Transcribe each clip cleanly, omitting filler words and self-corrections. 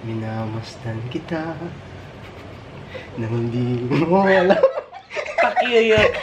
Minamasdan kita nang hindi mo alam. Pakiyot.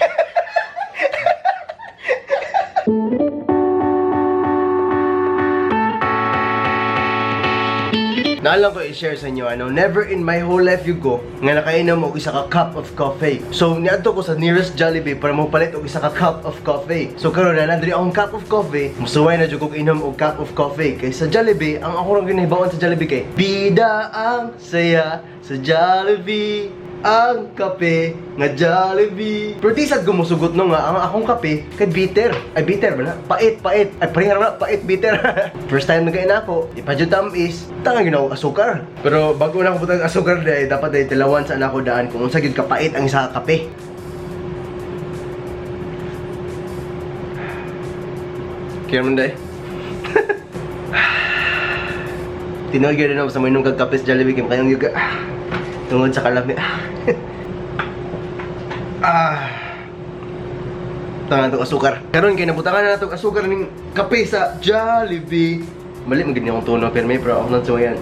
Naalam ko i-share sa inyo, ano, never in my whole life you go nga nakainom og isa ka cup of coffee. So, niadto ko sa nearest Jollibee para mopalit og isa ka cup of coffee. So, karon na nandiri akong cup of coffee, musuway na jud kog inom og cup of coffee. Kay sa Jollibee, ang ako rang ginahibawan sa Jollibee kay bida ang saya sa Jollibee, ang kape nga Jollibee. Pero di sad gumusugot no nga ang akong kape kay bitter. Ay, bitter ba na? Pait, pait. Ay, pareha ra na, pait, bitter. First time nagain ako, di pa jud tamis. Tanga ginawa asukar. Pero bago na ako butang asukar dai, dapat dai tilawan sa nako daan kung unsa gyud kapait ang isa ka kape. Kaya man dai. Tinuod gyud na sa mo inom kag kape sa Jollibee kay makayong gyud ka. Tungod sa kalami. Ah. Tangan itong asukar. Karon kay nabutangan na natong asukar ning kape sa Jollibee. Mali man gid akong tono pero may pero ako nang suwayan.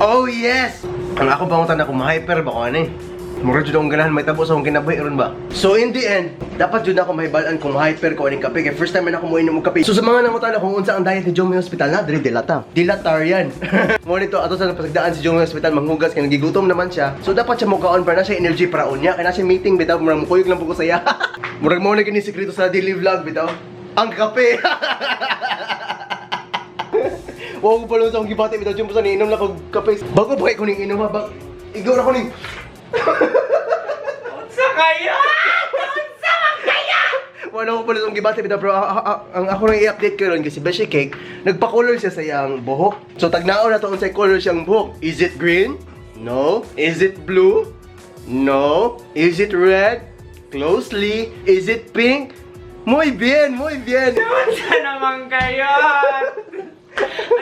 Oh yes! Ang ako pangutan ako ma-hyper ba ko ano eh. Mura jud akong ganahan may tabo sa akong kinabuhi ron ba. So in the end, dapat jud ako mahibalan kung hyper ko aning kape kay first time man ako moinom og kape. So sa mga nangutan kung unsa ang diet ni Jomi Hospital na diri dilata. Dilatarian. Mo nito ato sa napasagdaan si Jomi Hospital manghugas kay nagigutom naman siya. So dapat siya mokaon para na siya energy para unya kay na siya meeting bitaw, murag mukuyog lang po ko saya. Murag mao na gini sekreto sa daily vlog bitaw. Ang kape. Wow, ko pala sa akong gibati bitaw jud sa niinom lang kog kape. Bago pa kay ko ning inom ha, bag igaw ra ko ning Unsa kaya? Unsa man kaya? Wala ko pala itong gibati bitaw, pero ang ako nang i-update karon kasi Beshi Cake nagpa-color siya sa iyang buhok. So tagnaon na to unsay color siyang buhok. Is it green? No. Is it blue? No. Is it red? Closely. Is it pink? Muy bien, muy bien. Unsa naman kaya?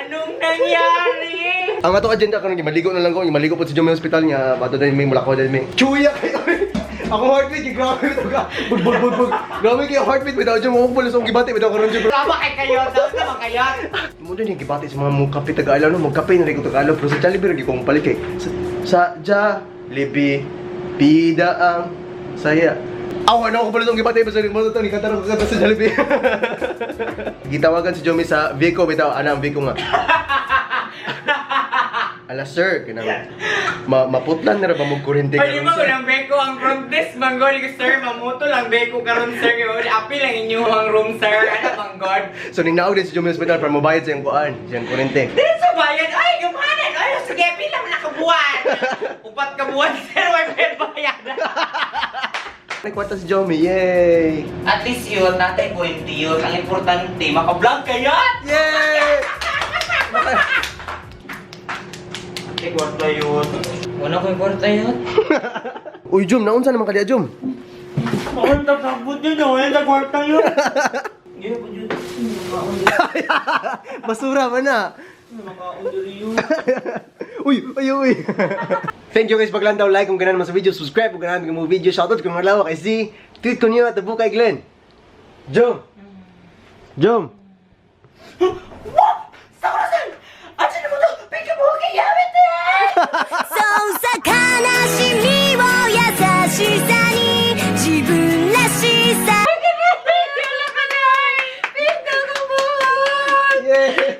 Anong nangyari? Ang ato agenda karon, maligo na lang ko, maligo po si Jomie Hospital nga bato dahil may mulakaw dahil may. Chuya kayo. Ako heartbeat, kay grabe ito ka. Bug bug bug bug. Grabe kayo heartbeat bitaw jud mo pala sa akong gibati bitaw karon jud. Tama kay kayo, unsa man kaya? Mo din yung gibati sa mga mga kape Tagalog no, mga kape na rin ko Tagalog pero sa Jollibee rin ko palit kay sa Jollibee bida ang saya. Aw, ano ko pala itong gibati basta mo ito ni kanta ko kanta sa Jollibee. Gitawagan si Jomi sa Vico bitaw, ana ang Vico nga. Ala sir, kinang maputlan na ra ba mo kuryente Pwede karon mo sir? ang beko ang front desk manggol ko sir, mamuto lang beko karon sir. Apil lang inyo ang room sir, ano manggol. So ning naog din si Jomi Hospital para mobayad sa iyang kuan, sa iyang kuryente. Dito sa bayan, ay gamanan, ay sige pila man na ka buwan. 4 ka buwan sir, way bayad. Nagkwarta si Jomi, yay! At least yun, natay point yun. Ang importante, maka-vlog kayo! Yay! Ay, kwarta yun. Wala ko yung kwarta yun. Uy, Jum, naunsa naman ka diya, Jum? Bakit nagsabot yun? Wala na kwarta yun. Hindi ko yun. Basura ba na? Makaundiri yun. Uy, uy, uy. Thank you guys paglandaw, like kung ganahan mo sa video, subscribe kung ganahan mo video, shoutout kung maglawa kay Z, tweet ko niyo at kay Glenn. Jom. Jom. What? Sakurasan! Asa na mo to? Pika mo kay Yamete! そうさ悲しみを優しさに自分らしさ Yay!